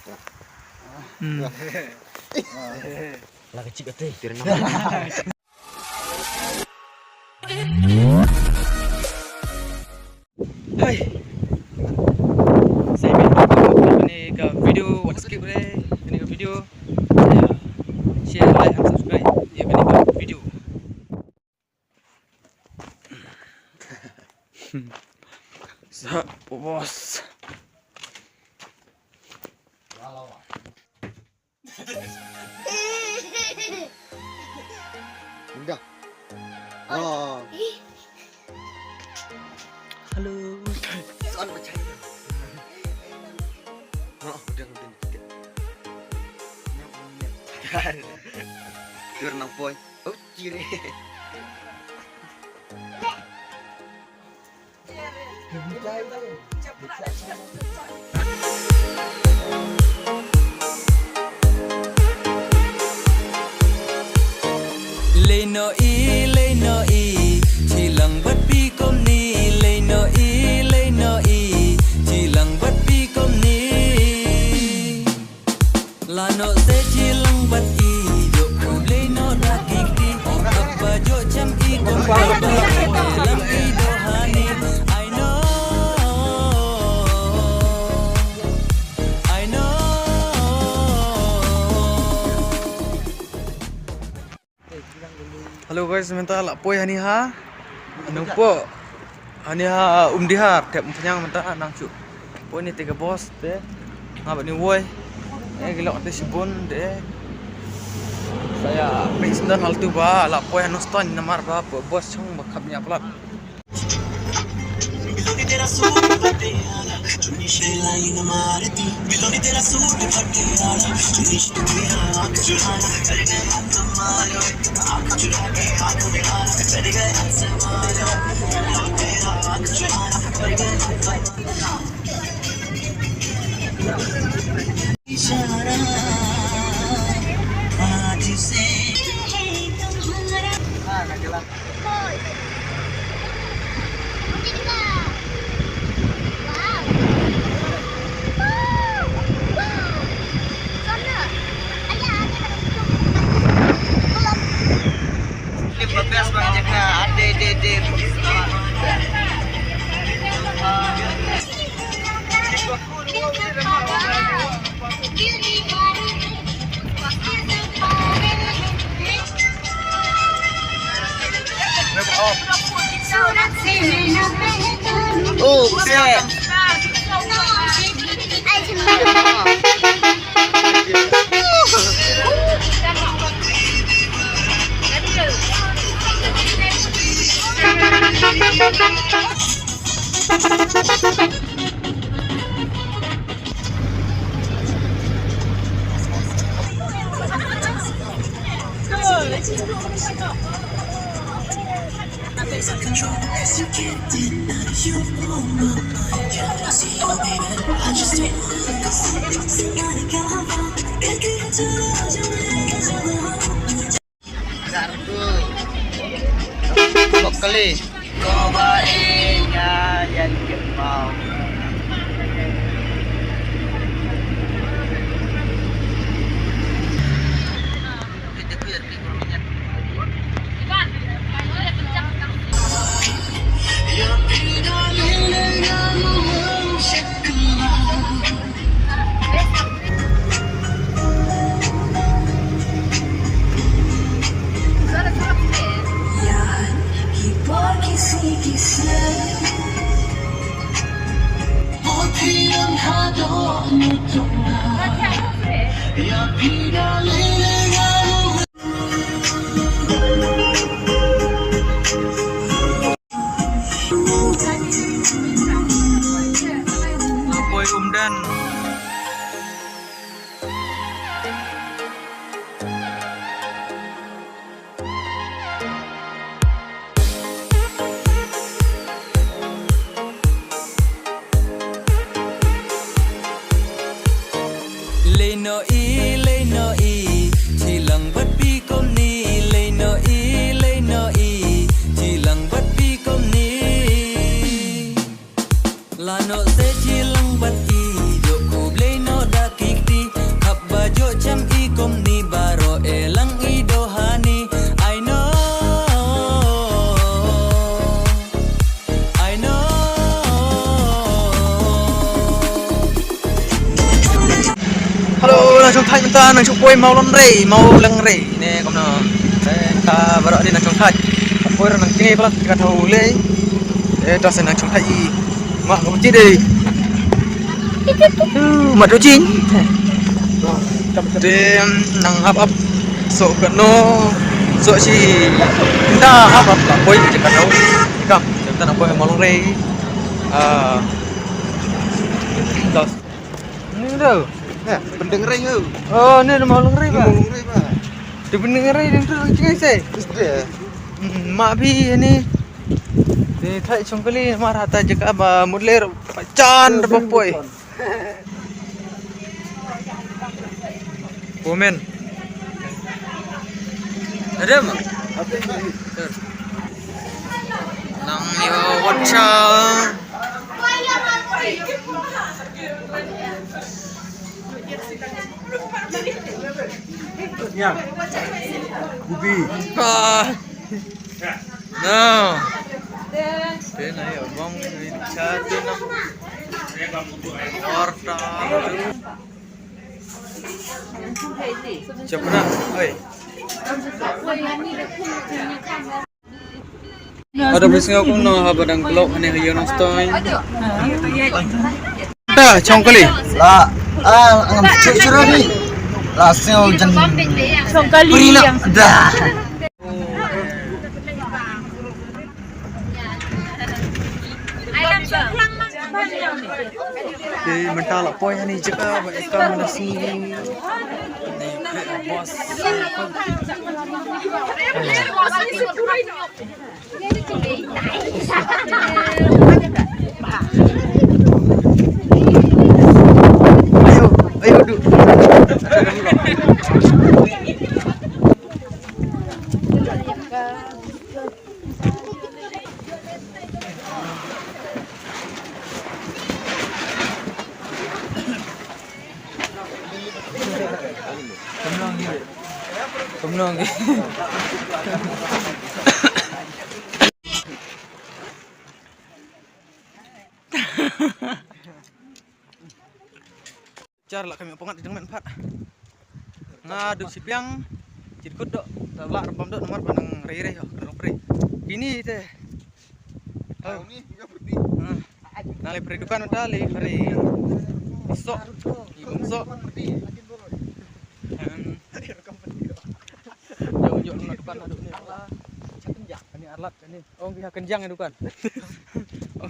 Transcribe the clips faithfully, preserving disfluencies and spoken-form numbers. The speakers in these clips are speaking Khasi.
Hmm. La ka chip ate. Hai. Sa ïa phi kane ka video, wat skip re kane ka video. Share, like and subscribe ïa kane ka video. Sa boss. Dah. Oh. Hello. Soal macam ni. Oh, udah, udah. Tidur nang poi. Oh, ciri. Lei noh i, lei noh i, chi lang bad phi kumne. Lei noh i, lei noh i, chi lang bad phi kumne. Lah noh se chi lang bad i, ïoh khublei noh da ki kti. Haba ïoh jam i kumne, lang i dohani. I know, I know. Hello guys, mynta la poi hani ha Nongpoh, hani ha Umdihar, tep Umphniang mynta nang shu poi ni te ka boss te. Nga bad ni woi. Eh, ki lok te shibun te. Sa ïa peit sngewdon haltu ba la poi ha Nongstoiñ namar ba boss shong ba khap ïa plat. Oh, shit. Broccoli. Poi Umden. Lei noh i, lei noh i, chi lang bad phi kumne. Lei noh i, lei noh i, chi lang bad phi kumne. Lah noh se chi lang bad i, ïoh khublei noh da ki kti. Nang shong thait mynta, nang shong poi Mawlyngrei, Mawlyngrei. Ne kumno. Te ka baroh dei nang shong thait. Poi nang jngai palat ka thaw lei. Eh, ta se nang shong thait i. Ma ko ji dei. Ma to jing. Te nang hap hap. So kano. So shi. Nda hap hap poi ka thaw. Kam, ta nang poi Mawlyngrei. Ah. Dos. Ni tu. Ya, Pyndengrei tu. Oh, ni Mawlyngrei ba. Mawlyngrei ba. Tu Pyndengrei ni tu jngai se. Mesti. Hmm, ma bi ni. Ni thait shong kali mar hata jaka ba mut ler pachan ba poi. Women. Ada ma? Nang yo watcha. Ya. Kubi. Ah. No. Te na yo bong ni cha tu na. Orta. Siapa nak? Oi. Ada beri singa kum no haba dang kelok hane ha Yonong Stone. Ta chong kali. La, ah, ngam chuk chura ni. La seo jan. Chong kali. Peri nak. Dah. Te mynta la poi hani jaka ba ka mynta sngi. Boss. Ayo, ayo du. Kumno ngi. Jar la kami pangat jeng men pat. Nga duk sipiang. Jit kut dok. La rempam dok nomor panang rei rei ho. Rong rei. Ini te. Oh. Ini juga berarti. Hmm. Nang lei peri dukan mynta, lei peri sok. Ibum sok. Em. Jauh jauh na dukan hadap ni lah. Ini alat ini. Oh, ngi ha kenjang dukan. Oh,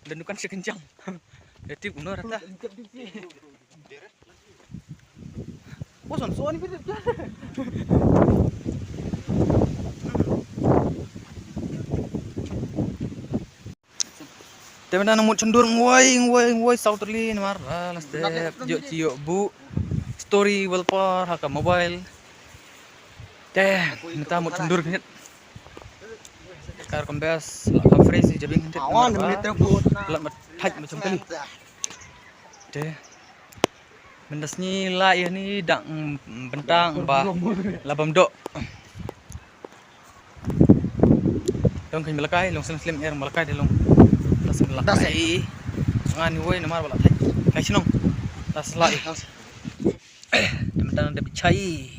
dan dukan sekenjang. Ya tip uno rata. Bosan so ni bidit. Te mynta nang mut chundur ngwai ngwai ngwai saw tylli namar la step jok chi yok bu story wallpaper ha ka mobile. Te mynta mut chundur khnit. Kar kombes la ka fresh jabing khnit. Awan namar ba la mat thaj ma chungkali. Te. Mynta sngi la ïa ni dang bentang ba la bam dok. Long khin Malakai, long slim slim er Malakai de long. Das Malakai. Ngan ni woi namar ba la thai. Kai shnong. Das lai. Mynta da bichai.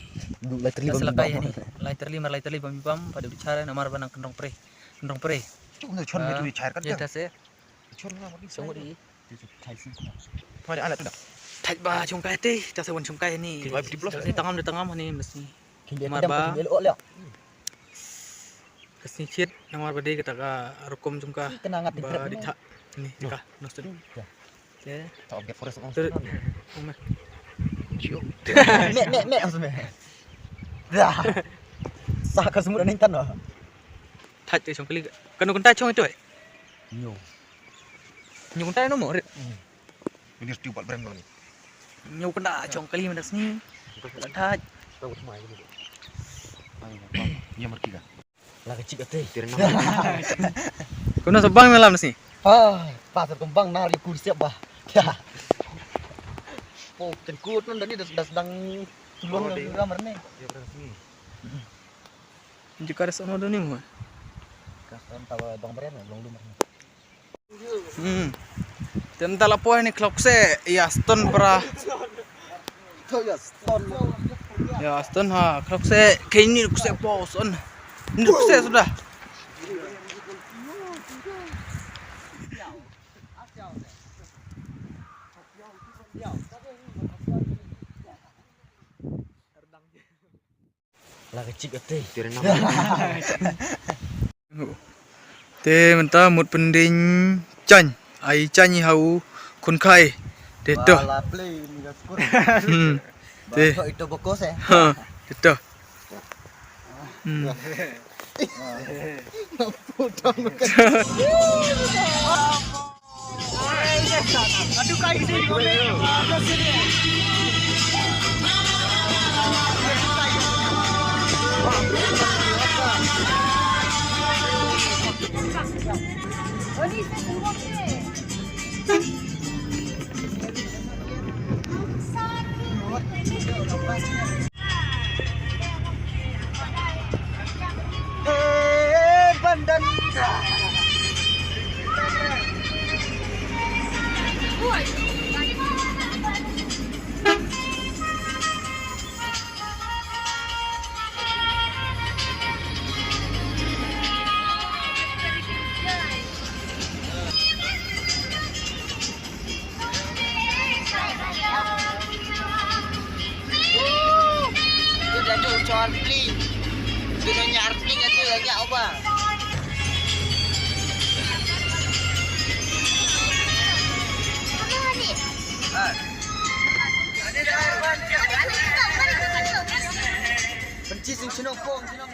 Du lai terli. Das bam Malakai bam. Ni. Lai terli mar lai terli bam bam pada bichara namar ba nang kendrong pre. Kendrong pre. Chung da chon me tu bichara kan. Ya das eh. Chon la ma bichara. Thait ba chungkai te, ta sa wan chungkai ni. Ni tangam de tangam ni mesti. Mar ba. Ka sni chit namar ba dei kata ka rukom jong ka. Ba di thak ni ka. Nostri. Te. Mek mek mek. Dah. Sa ka semut aning tan ba. Thait te chong kali. Kano kynta chong ito eh. Nyo. Nyo kynta no mo rit. Ini stu bat brem ni. Nyo kynta chong kali mynta sni. Thait. Tahu mai ni. Ai, apa? Ia marki ka. La ka chik ate. Kumno sa bang malam sni. Ah, pasar kembang nari kur siap bah. Ya. Oh, tengkut nun dani das das dang tulung dang ramar ni. Ia brem sni. Jika ada sono doni mo. Kas tan tawa bang brem long lumar ni. Hmm. Te mynta la poi ni klok se ïa Stone Pra. Ya, stone ha, krok se, kini ku se po, stone. Ni ku se sudah. La ka chik ate. Te mynta mut pynding chang. Ai chang ha u khun khai. Te to. Wala play ni ka skur. Hmm. Te. Ba to ito boko se. Ha, te to. Hmm. Tu dah tu, so arpling. Tu dah nya arpling tu lagi apa? Ah. Benci sing sino kong, sino